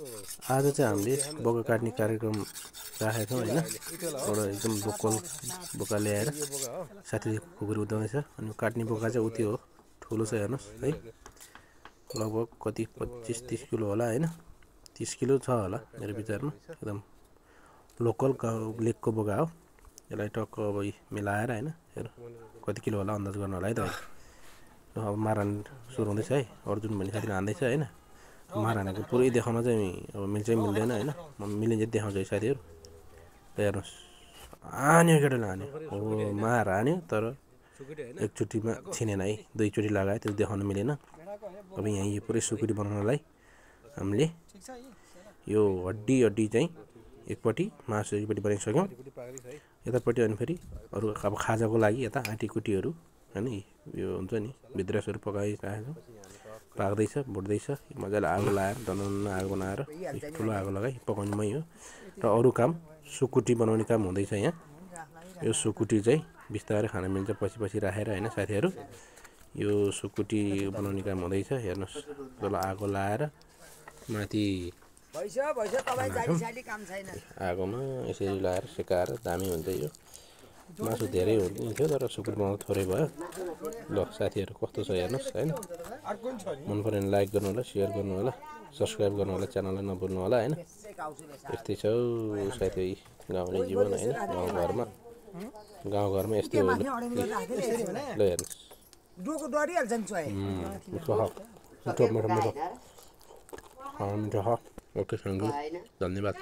आज चाहिँ हामीले बोका काट्ने कार्यक्रम राखेका छौँ होइन। एउटा एकदम लोकल बोका ल्याएर साथीले खुकुरी उदाउँदैछ। अनि काट्ने बोका चाहिँ उति हो, ठुलो छ हेर्नुहोस् है। लगभग कति 25-30 किलो होला होइन, 30 किलो छ होला मेरो विचारमा। एकदम लोकल लेकको बोका हो। यसलाई टक्क अब मिलाएर होइन, हेर कति किलो होला अन्दाज गर्नु होला है त। अब मारन सुरु हुँदैछ है। अर्जुन भन्ने साथीले हान्दैछ होइन। मार हानेको पुरै देखाउन चाहिँ अब मिल्छ मिल्दैन होइन। म मिलिन्छ देखाउँछु है साथीहरू। हेर्नुहोस् हान्यो केटाले हान्यो हो, मार हान्यो तर एकचोटिमा छिनेन है, दुईचोटि लगायो त्यो देखाउन मिलेन। अब यहाँ यो पुरै सुकुटी बनाउनलाई हामीले यो हड्डी चाहिँ एकपट्टि मासु एकपट्टि बनाइसक्यौँ। यतापट्टि अनि फेरि अरू अब खाजाको लागि यता आँटीकुटीहरू होइन, यो हुन्छ नि भिद्रासहरू पकाइराखेको पाक्दैछ, भुट्दैछ। मजाले आगो लगाएर डन्न आगो बनाएर ठुलो आगो लगाइ पकाउनुमै हो। र अरू काम सुकुटी बनाउने काम हुँदैछ यहाँ। यो सुकुटी चाहिँ बिस्तारै खान मिल्छ पछि राखेर होइन साथीहरू। यो सुकुटी बनाउने काम हुँदैछ हेर्नुहोस्। तल आगो लगाएर माथि आगोमा यसरी लगाएर सेकाएर दामी हुन्छ यो। मासु धेरै हुन्थ्यो तर सुकुटी बनाउनु थोरै भयो। ल साथीहरू कस्तो छ हेर्नुहोस् होइन। मन पऱ्यो भने लाइक गर्नु होला, सेयर गर्नु होला, सब्सक्राइब गर्नु होला, च्यानललाई नभुल्नु होला होइन। यस्तै छ साथी गाउँले जीवन होइन। गाउँघरमा यस्तै हो। ल हेर्नुहोस् मिठो मिठो मिठो मिठो। ओके थ्याङ्क यू, धन्यवाद।